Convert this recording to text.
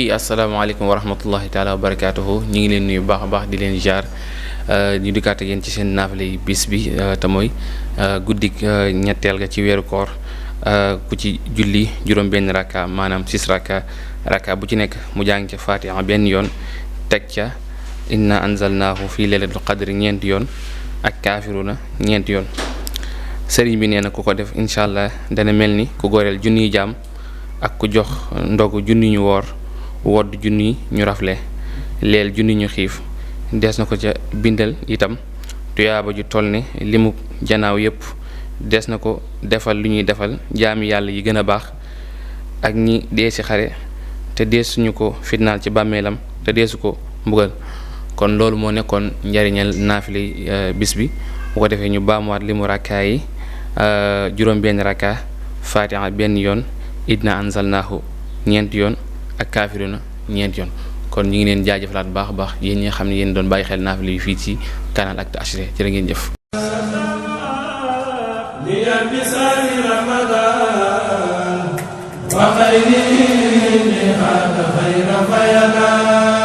asalaamaaleykum wa rahmatullahi taala wa barakaatuhu ñu ngi leen nuyu baax a baax di leen jaar ñu dikkaat ak yéen ci seen naafale yi bis bi te mooy guddik ñetteel ga ci weeru koor ku ci julli juróom benn rakka maanaam 6 rakka bu ci nekk mu jàng ca fatiha benn yoon teg ca inna anzalnaahu fii laylatul qadri ñeenti yoon ak kaafiruna ñeenti yoon sëriñ bi nee na ku ko def incha allah dana mel ni ku goreel junniy jaam ak ku jox ndogu junni ñu wodd junni ñu rafle leel junni ñu xiif des na ko ca bindal itam tuyaaba ju toll ne limu janaaw yépp des na ko defal lu ñuy defal jaami yàlla yi gën a baax ak ñi dee ci xare te deesuñu ko fitnaal ci bàmmeelam te deesu ko mbugal kon loolu moo nekkoon njariñal naafile bis bi bu ko defee ñu baamuwaat limu rakkaa yi juróom benn rakka fatiha benn yoon inna anzalnaahu ñeenti yoon ak kaafiruna ñeenti yoon kon ñu ngi leen jaajëfalaat baax a baax yéen ñi nga xam ne yéen doon bàyyi xel naafile yi fii ci Canal Actu HD jërë ngeen jëf wa